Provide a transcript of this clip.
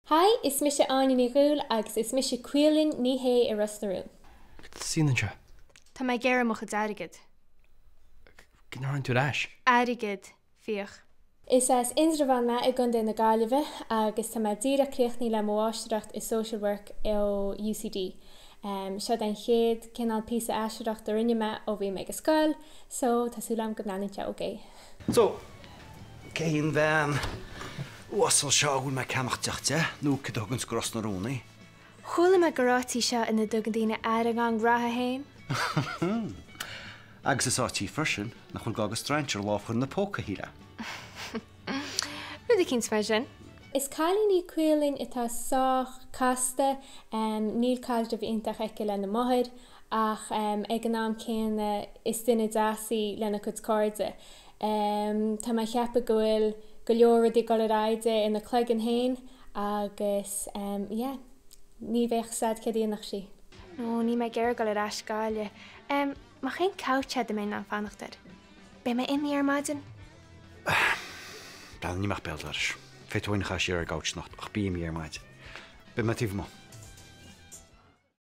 Hi, is mise Áine Ní Dhúill agus is mise Caoilinn Ní Shé i Ros na Rún. Cad anseo? Tá mé ag iarraidh mo chuid airgid. Go ndearna tú ar ais? Airgead, fiach. Is as Indreabhán mé i gContae na Gaillimhe agus tá mé díreach críochnaithe le mo mháistreacht i Social Work ó UCD. Seo an chéad cineál píosa aisteoireachta a rinne mé ó bhí mé ag an scoil so tá súil agam go mbreathnaíonn sé ok. So, cé hí an bhean uasal seo a bhfuil mé ag ceannach deoch di, nó cad a thuganns go Ros na Rún í? Chuala mé gur áit í seo ina dtugann daoine aire a ngang reatha féin. Agus is áit í freisin nach bhfuil gá do strainséir lámh a chur ina póca, shílfeá. Rud eicínt mar sin. Is cailín í Caoilinn atá sách casta, níl caidreamh iontach aici lena máthair ach ag an am céanna is duine deas í lena cuid cairde. Tá mé ag ceapadh go bhfuil go leor rudaí ag dul ar aghaidh di ina cloigeann féin agus yeah, ní bheadh a fhios a'd céard a dhéanfadh sí. No, níl mé ag iarraidh dul ar ais go Gaillimh. An mbeadh aon couch a'd a mbeinn in ann fanacht air? Beidh mé imithe ar maidin. Bhuel, ní mbeadh béal dorais. Féadfaidh tú féin a chaitheamh siar ar an gcouch anocht ach bí imithe ar maidin. Beidh mé taobh amuigh.